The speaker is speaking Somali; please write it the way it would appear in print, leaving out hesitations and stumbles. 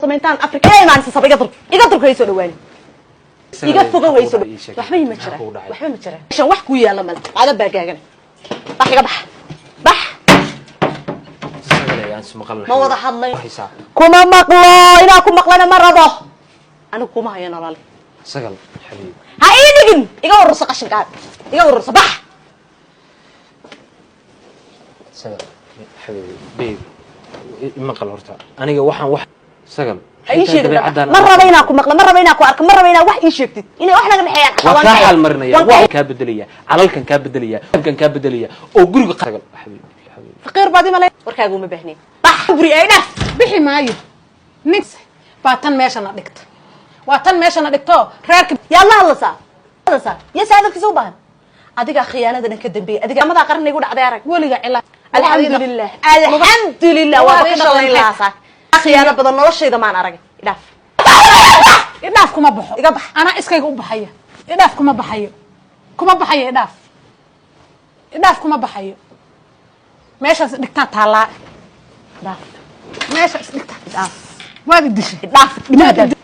Samayntaan Afrika ee imaanaysa saba. Iga dur, iga durka, hay soo dhawaani, iga fogow, hay soo. Waxba ma jiraan, waxba ma jiraan. Meeshan wax ku yaala male. Cada baa gaagana. Bax, iga bax, bax. Ma wada hadlay. Kuma maqlo, inaa ku maqlana ma rabo. Anigu kuma hayo nolole. Sagal, xabiib. Ha ii dhigin. Iga ururso qashinkaada, iga ururso, bax. Sagal, xabiibi, babe, maqal horta. Aniga waxaan wax, Sagal. Ha ii sheegin. Ma rabo inaa ku maqlo, ma rabo inaa ku arko, ma rabo inaa wax ii sheegtid inay wax naga dhexeeyaan. Waa kaa xaal marinaya, waa kaa bedelaya, calalkan kaa bedelaya, kan kaa bedelaya oo guriga. Sagal, xabiibi, xabiibi. Faqiir baad imalay, warkaaga uma baahnayn. Bax, guri ay dhaf. Bixi maayo. Nin baa tan meeshana dhigta, waa tan meeshana dhigto reerka. Yaa la hadlasaa, hadlasaa? Yaa hadalkiisa u baahan? Adigaa khiyaanada dhan ka dambeeyay. Adiga amadaa qaran igu dhacday, arag. Weliga cilaa. Alxamdulilah, alxamdulilah, waa ka shalayn lahaa. Khiyaano badan noloshayda maan arag. Idhaaf. Idhaaf, kuma baxo. Iga bax. Anaa iskayga u baxaya. Idhaaf, kuma baxayo, kuma baxayo. Idhaaf, idhaaf, kuma baxayo. Meeshaas dhigtaa taallaa. Idhaaf. Meeshaas dhigtaa. Idhaaf. Waad idishay. Idhaaf. Dhimaha.